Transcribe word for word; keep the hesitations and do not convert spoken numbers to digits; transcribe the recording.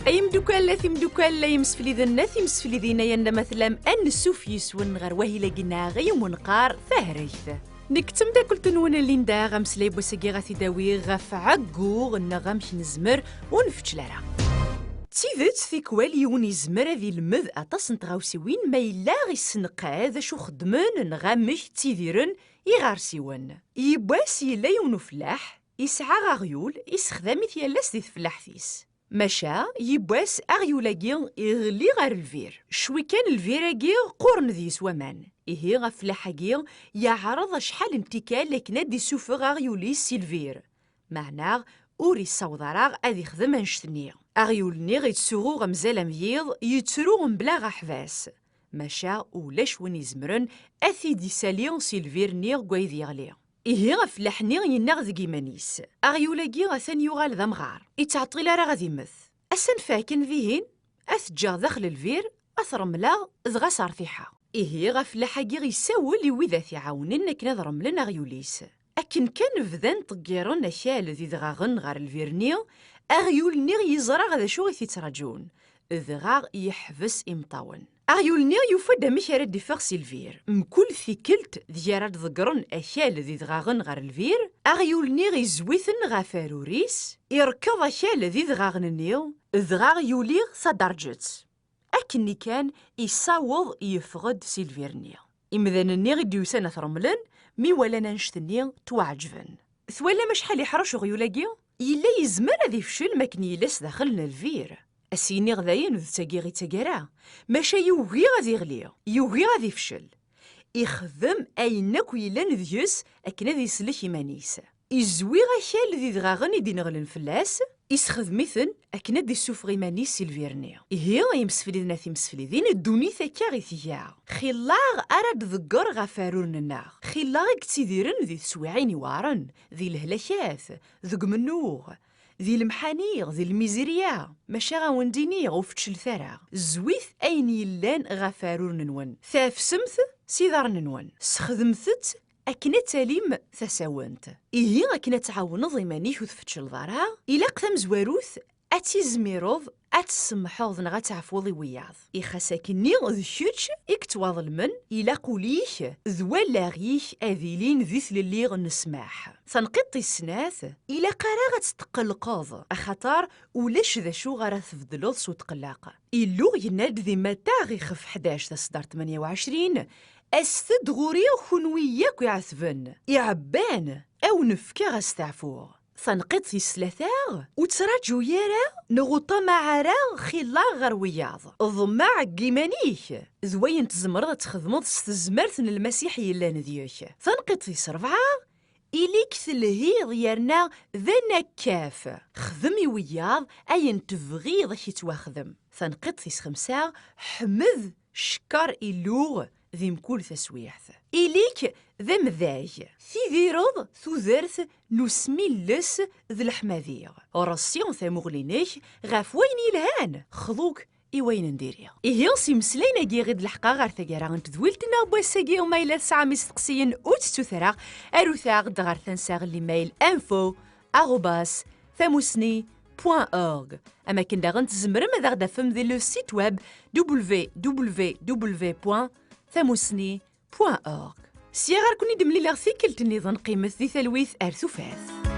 Ay imdukkal, a timdukkal, ay imsefliden, a timseflidin, ay anda ma tellam, ad nessuf yis-wen ɣer wahil-agi-nneɣ i umenqar Tahregt. Nekk d temdakkelt-nwen Linda, ameslay n wass-agi ɣa t-id-awiɣ ɣef ɛeggu neɣ amek nezmer ur nfeččel ara. D tidet, tikwal yiwen yezmer ad ilmed aṭas n tɣawsiwin ma yella issenqad acu xeddmen neɣ amek ttidiren iɣersiwen. Yiwwas yella yiwen ufellaḥ, isɛa aɣyul, issexdam-it yal ass di tfellaḥt-is. Maca, yiwwas aɣyul-agi iɣli ɣer lbir. Cwi kan lbir-agi qquren deg-s waman. Ihi, afellaḥ-agi yeɛreḍ acḥal n tikkal akken ad d-issufeɣ aɣyul-is si lbir. Meɛna, ur issaweḍ ara ad ixdem annect-nni. Aɣyul-nni yettsuɣu amzal am yiḍ, yettru mebla aḥbas. Maca, ulac win izemren ad t-id-isali si lbir-nni deg wayd yeɣli. Ihi, afellaḥ-nni yenna deg yiman-is: "Aɣyul-agi atan yuɣal d amɣar, ur yettɛeṭṭil ara ad immet. Ad s-anfeɣ kan dihin, ad t-ǧǧeɣ daxel lbir, ad t-remleɣ, dɣa ad s-rtiḥeɣ." Ihi, afellaḥ-agi yessawel i wid ad t-iɛawnen akken ad remlen aɣyul-is. Akken kan bdan ṭeggiren akal d idɣaɣen ɣer lbir-nni, aɣyul-nni yeẓra d acu i t-yettraǧun, dɣa yeḥbes imeṭṭawen. Aɣyul-nni yufa-d amek ara d-iffeɣ si lbir. Mkul tikkelt deg ara d-ḍeggren akal d idɣaɣen ɣer lbir, aɣyul-nni izwi-ten ɣef arur-is, irekkeḍ akal d idɣaɣen-nni, dɣa yuli taderǧet. Akkenni kan, isaweḍ yeffeɣ-d si lbir-nni. Imdanen-nni i d-yusan ad t-remlen, mi walan annect-nni, ttwaɛeǧben. Twalam acḥal iḥrec uɣyul-agi? Yella yezmer ad ifcel makken yella sdaxel n lbir. Ad s-iniɣ dayen d tagi i d taggara, maca yugi ad iɣli, yugi ad ifcel. Ixdem ayen akk yellan deg-s akken ad islek iman-is. Izwi akal d idɣaɣen i d-ineɣlen fell-as, isexdem-iten akken ad d-issufeɣ iman-is si lbir-nni. Ihi, ay imsefliden a timseflidin, ddunit akka i tga. Xillaɣ ara d-ḍegger ɣef aruren-nneɣ. Xillaɣ i yettidiren di teswiɛin iweɛren, di lehlakat, deg umennuɣ, di lemḥani, di lmizirya. Maca, a wen-d-iniɣ, ur feččlet ara. Zwit ayen yellan ɣef aruren-nwen. Tafsemt s iḍarren-nwen. Sxedmet-tt akken ad talim tasawent. Ihi, akken ad tɛawneḍ iman-ik ur tfeččleḍ ara, ilaq tamezwarut ad tizmireḍ ad tsemḥeḍ neɣ ad tɛefuḍ i wiyaḍ. I xas akkenni d kečč i yettwaḍelmen, ilaq ul-ik d wallaɣ-ik ad ilin di tlelli n ssmaḥ. Taneqqiḍt tis snat, ilaq ara ad tetqellqeḍ, axaṭer ulac d acu ara tbeddleḍ s utqellaq. Illu yenna-d di Matta ixef ḥdac taseddart tmanya u ɛecrin: "Aset-d ɣur-i kunwi yakk iɛetben, iɛebban, a wen-fkeɣ asteɛfu." Taneqqiḍt tis tlata, ur ttraǧu ara neɣ ur ṭamaɛ ara xillaɣ ɣer wiyaḍ. Ḍmeɛ deg yiman-ik d wayen tzemreḍ ad txedmeḍ s tezmert n Lmasiḥ yellan deg-k. Taneqqiḍt tis rebɛa, ili-k telhiḍ yerna d anakkaf. Xdem i wiyaḍ ayen tebɣiḍ ad k-ittwaxdem. Taneqqiḍt tis xemsa, ḥmed, cekker Illu di mkul taswiɛt. Ili-k d amdag, tidireḍ tudert n usmilles d leḥmadi. Reṣṣi tamuɣli-inek ɣef wayen yelhan, xḍu-k i wayen n diri. Ihi, s imeslayen-agi i d-leḥqeɣ ɣer taggara n tedwilt-nneɣ n wass-agi. Ma yella tesɛam isteqsiyen, ur ttettut ara, arut-aɣ-d ɣer tansa n l'email info arobase tamusni point org. Am akken daɣen tzemrem ad aɣ-d-tafem di le site web w w w point tamusni point org. Sya ɣer-ken i d-mlileɣ tikkelt nniḍen, qqimet di talwit ar tufat.